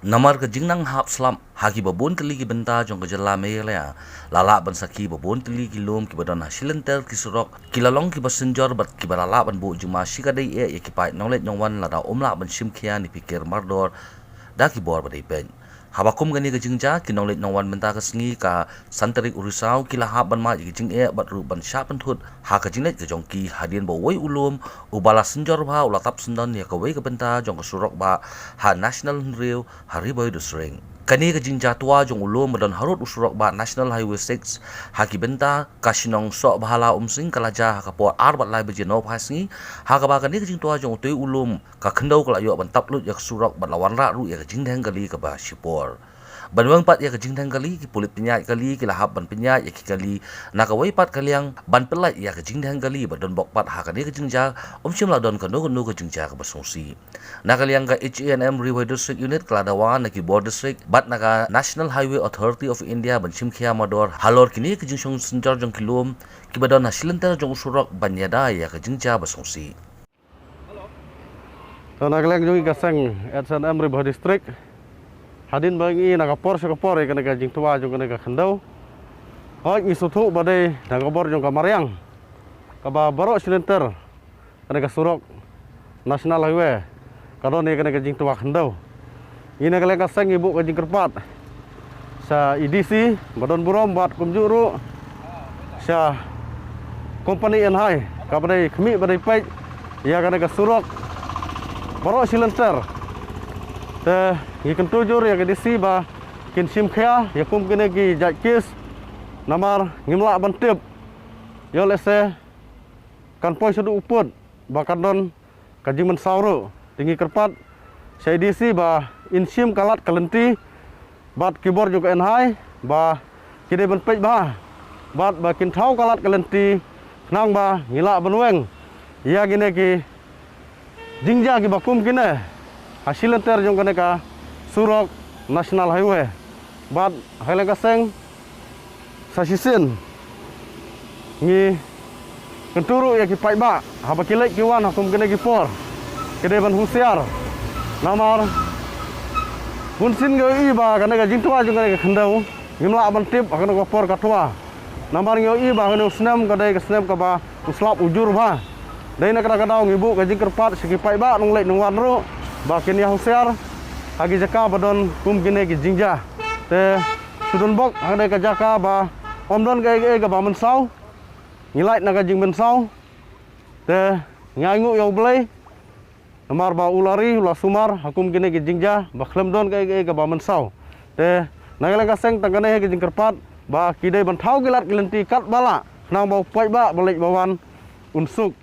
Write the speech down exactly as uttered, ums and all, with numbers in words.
Namar ka jingnang hap slap ha kiba bun tylli ki bynta jong ka jylla Meghalaya, la lah ban sakhi ba bun tylli ki lum kiba don ha shilynter ki surok ki la long kiba synjor bad kiba la lah ban buh jingma shikatdei eh ïa ki paid nongleit nongwan lada ym lah ban shim khia ne phikir mardor da ki bor ba dei peit. Haba kum kane ka jingjia, ki nongleit nongwan mynta ka sngi ka san tarik u Risaw ki la hap ban mad ïa ki jingeh bad ruh ban shah pynthut ha ka jingleit ka jong ki hadien ba uwei u lum uba la synjor bha u la tap syndon ïa kawei ka bynta jong ka surok bah ha National Hynriew ha Ri Bhoi District. Kane ka jingjia twa jong u lum ba don harud u surok bah National Highway six ha ki bynta ka shnong Sohbhala Umsning ka la jia ha ka por ar bad lai baje nohphai sngi, ha kaba kane ka jingtwa jong utei u lum ka khyndew ka la ïoh ban tap lut ïa ka surok bad la wanrah ruh ïa ka jingdheng kali kaba shipor. Ban weng pat ïa ka jingdheng kali, ki pulit pynïaid kali ki la hap ban pynïaid ïa ki kali na kawei pat ka liang ban pyllait ïa ka jingdheng kali bad don bok pat ha kane ka jingjia ym shym la don kano kano ka jingjia kaba sngewsih. Na ka liang ka H A N M Ri Bhoi District Unit ka la dawa na ki bor district bad na ka National Highway Authority of India ban shim khia mardor halor kine ki jingshong synjor jong ki lum kiba don ha shilynter jong u surok ban ïada ïa ka jingjia ba sngewsih. To na ka liang jong ngi ka seng H A N M Ri Bhoi District, hadien ba ngi na ka por sha ka por ïa kane ka jingtwa jong kane ka khyndew, hooid ngi sngewthuh ba dei na ka bor jong ka mariang kaba baroh shilynter kane ka surok National Highway ka don ïa kane ka jingtwa khyndew. Ngi na ka liang ka seng ngi buh ka jingkyrpad sha A D C ba don burom bad kumjuh ruh sha company Enhai kaba dei khmih ba dei peit ïa kane ka surok baroh shilynter. Te ngi kyntu jur ïa ka A D C ba kin shim khia ïa kum kine ki jait case, namar ngim lah ban tip ïoh lehse kan poi shaduh u pud ba kan don ka jingmynsaw ruh. Te ngi kyrpad sha A D C ba in shim ka lad ka lynti bad ki bor jong ka Enhai ba ki dei ban peit bha bad ba kin thaw ka lad ka lynti khnang ba ngi lah ban weng ïa kine ki jingjia kiba kum kine ha shilynter jong kane ka surok National Highway. Bad ha ka liang ka seng sa shisien ngi kyntu ruh ïa ki paidbah haba ki leit ki wan ha kum kine ki por ki dei ban husiar. Namar bunsien ngi ïohi ba kane ka jingtwa jong kane ka khyndew ngim lah ban tip ha kano ka por ka twa. Namar ngi ïohi ba kane u snem ka dei ka snem kaba u slap u jur bha. Dei na kata ka daw ngi buh ka jingkyrpad sha ki paidbah nongleit nongwan ruh ba kin ïa husiar ha ki jaka ba don kum kine ki jingjia. Te shu don bok ha kane ka jaka ba ym don kaei kaei kaba mynsaw. Ngi lait na ka jingmynsaw. Te ngi ainguh ïa U Blei namar ba u la ri u la sumar ha kum kine ki jingjia ba khlem don kaei kaei kaba mynsaw. Te na ka liang ka seng tang kane ka jingkyrpad ba ki dei ban thaw ki lad ki lynti katba lah khnang ba u paidbah ba leit ba wan un suk.